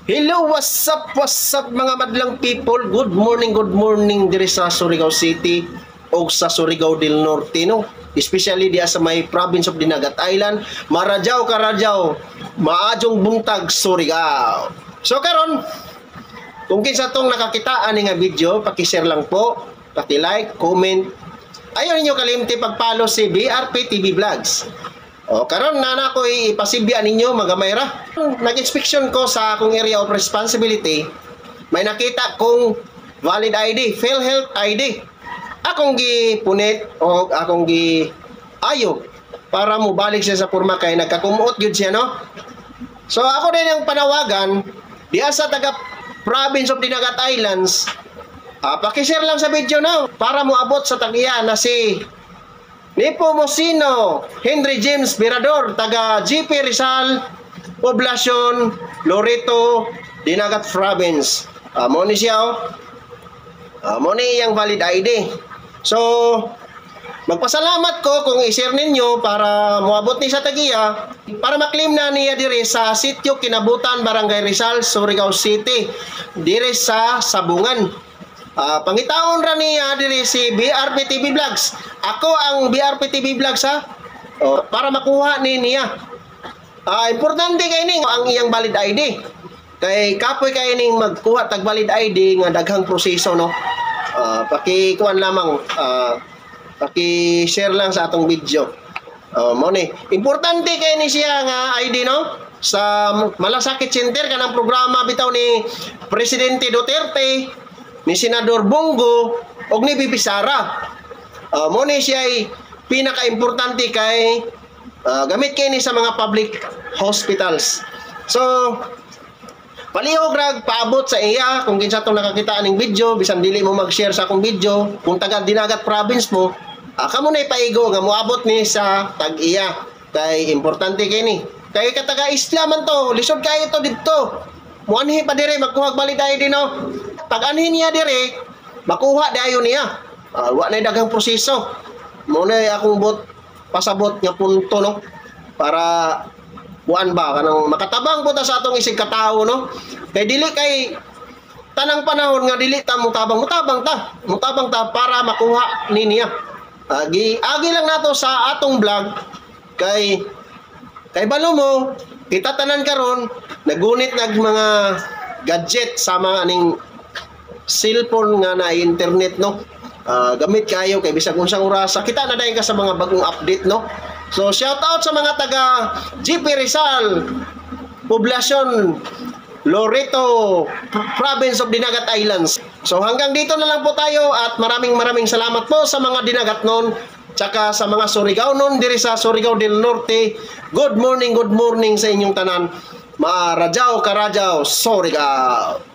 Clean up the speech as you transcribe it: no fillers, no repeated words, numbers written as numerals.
Hello, what's up mga madlang people? Good morning diri sa Surigao City o sa Surigao del Norte, no? Especially diya sa may province of Dinagat Island, Marajaw, Karajaw, maayong buntag, Surigao. So karon, kung kinsa tong nakakita ani nga video, paki-share lang po, paki-like, comment. Ayaw ninyo kalimti pag-follow si BRP TV Vlogs. O karon na na ko ipasibya ninyo magamay ra. Nag-inspection ko sa akong area of responsibility, may nakita kong valid ID, PhilHealth ID. Akong gipunit o akong gi ayo para mobalik siya sa porma kay nagkakumuot gyud siya, no. So ako din ang panawagan diya sa taga province of Dinagat Islands. Pakishare lang sa video no para moabot sa tag-iya na si Nepomuceno Henry James Mirador, taga GP Rizal, Poblacion, Loreto, Dinagat Province. Mo ni siya, oh. Mo ni iyang valid ID. So, magpasalamat ko kung i-share ninyo para moabot ni sa tagiya para maklaim na niya diri sa Sitio Kinabutan, Barangay Rizal, Surigao City, diri sa Sabungan. Pangitaon ra niya diri si BRP TV Vlogs. Ako ang BRP TV Vlogs ha. O, para makuha ni niya. Importante kay ning ang iyang valid ID. Kay kapoy kay ning magkuha tag valid ID nga daghang proseso, no. Paki-kuan lamang, paki-share lang sa atong video. Mo ni. Importante kay ni siya nga ID, no, sa Malasakit Center, kanang programa bitaw ni Presidente Duterte, ni Senador Bong Go og ni VP Sara. Mo ni siya ay pinaka-importante kay gamit kay ni sa mga public hospitals. So, palihog rag paabot sa iya kung kinsa tong nakakita aning video, bisan dili mo mag-share sa akong video, kung taga Dinagat Province mo, kamo na ipaigo nga moabot ni sa tag-iya kay importante kay ni. Kay kataga isla man to, lisod kayo to didto. Muanhi pa dire magkuha valid ID, no. Pag anhi niya dire, makuha dayon niya. Wa na daghang proseso. Mo na akong bot pasabot nga punto, no, para kuan ba kanang makatabang po ta sa atong isig katawo, no, kay dili kay tanang panahon nga dili ta mutabang, mutabang ta, mutabang ta para makuha ni niya. Agi agi lang nato sa atong vlog kay kay balo mo kita tanan karon nagunit nag mga gadget sa mga aning cellphone nga na internet, no. Gamit kayo kay bisag unsang orasa kita na dayon ka sa mga bagong update, no. So shout out sa mga taga GP Rizal, Poblacion, Loreto, Province of Dinagat Islands. So hanggang dito na lang po tayo at maraming maraming salamat po sa mga Dinagat nun tsaka sa mga Surigao nun diri sa Surigao del Norte. Good morning sa inyong tanan. Maradyaw, karadyaw, Surigao.